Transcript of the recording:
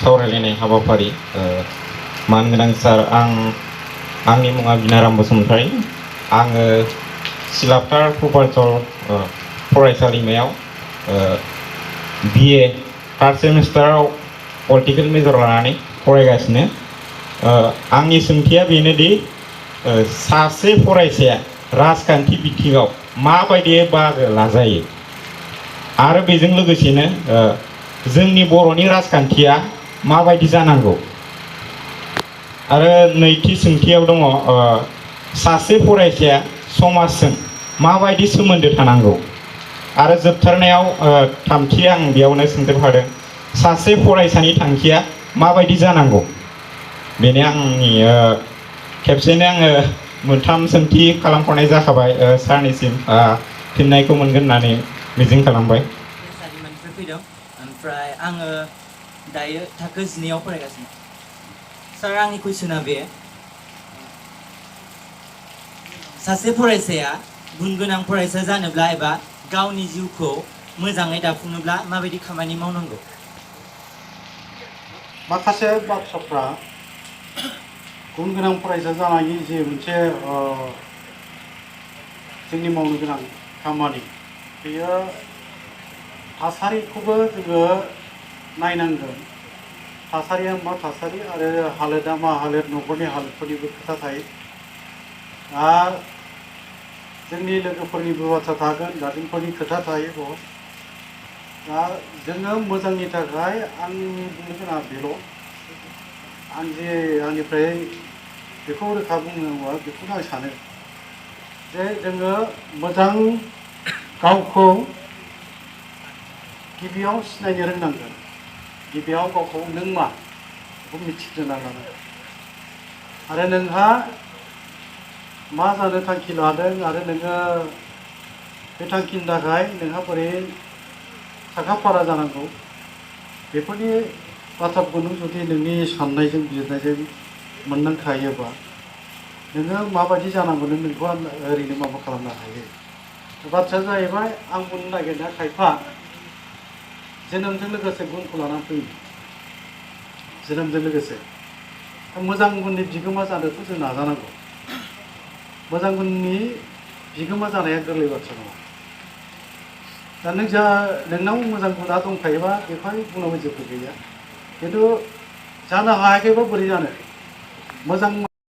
सावरायलायनाय हाबाफारि मानगोनां सार आंनि मुङा बिनाराम बसुमतारी आङो सिलाफथार भुपालचर फरायसालिमायाव BA थार्ड सेमिस्टाराव पलिटिकेल मेजर लानानै फरायगासिनो आंनि सोंथिया बेनोदि सासे फरायसाया राजखान्थि बिथिङाव माबायदि बाहागो लाजायो आरो बेजों लोगोसेनो जोंनि बर'नि राजखान्थिया माबायदि जानांगौ आरो नैथि सोंथियाव दङ सासे फरायसाया समाजजों माबायदि सोमोन्दो थानांगौ आरो जोबथारनायाव थामथि आं बेयावनो सोंदेरफादों सासे फरायसानि थांखिया माबायदि जानांगौ बेनो आंनि खेबसेनो आङो मोनथाम सोंथि खालामहरनाय जाखाबाय सारनिसिम फिननायखौ मोनगोन होननानै मिजिं खालामबाय। सारिमानिफ्राय फैदों ओमफ्राय आङो दायो थाखो 12आव फरायगासिनो। सार आंनि कुइसना बे सासे फरायसाया गुन गोनां फरायसा जानोब्ला एबा गावनि जिउखौ मोजाङै दाफुंनोब्ला माबायदि खामानि मावनांगौ? माखासे बाथ्राफ्रा गुन गोनां फरायसा जानायनि जे मोनसे जोंनि मावनो गोनां खामानि बेयो थासारिखौबो जोङो नायनांगोन। थासारिया मा थासारि आरो हालोदा मा हालोद न'खरनि हालोदफोरनिबो खोथा थायो। जोंनि लोगोफोरनिबो बाथ्रा थागोन गार्जेनफोरनि खोथा थायो बहुत। दा जोङो मोजांनि थाखाय आंनि बुंनो गोनाङा बेल' आं जे आंनिफ्राय बेखौ रोखा बुंनांगौआ बेखौनो आं सानो जे जोङो मोजां गावखौ गिबियाव सिनायनो रोंनांगोन। गिबियाव गावखौ नों मा बेखौ मिथिग्रोना लानांगोन आरो नोंहा मा जानो थांखि लादों आरो नोङो बे थांखिनि थाखाय नोंहा बोरै साखा-फारा जानांगौ बेफोरनि बाथ्राखौ नों जुदि नोंनि साननायजों बिजिरनायजों मोनदांखायोबा नोङो माबायदि जानांगौ नों बेखौ ओरैनो माबा खालामनो हायो। बाथ्राया जाहैबाय आं बुंनो नागिरनाया खायफा जोनोमजों लोगोसे गुनखौ लानानै फैयो। जोनोमजों लोगोसे मोजां गुननि बिगोमा जानोथ' जों नाजानांगौ। मोजां गुननि बिगोमा जानाया गोरलै बाथ्रा नङा। दा नोंनाव मोजां गुना दंखायोबा बेवहाय बुंनांगौ जेबो गैया। खिन्थु जानो हायाखैबा बोरै जानो मोजां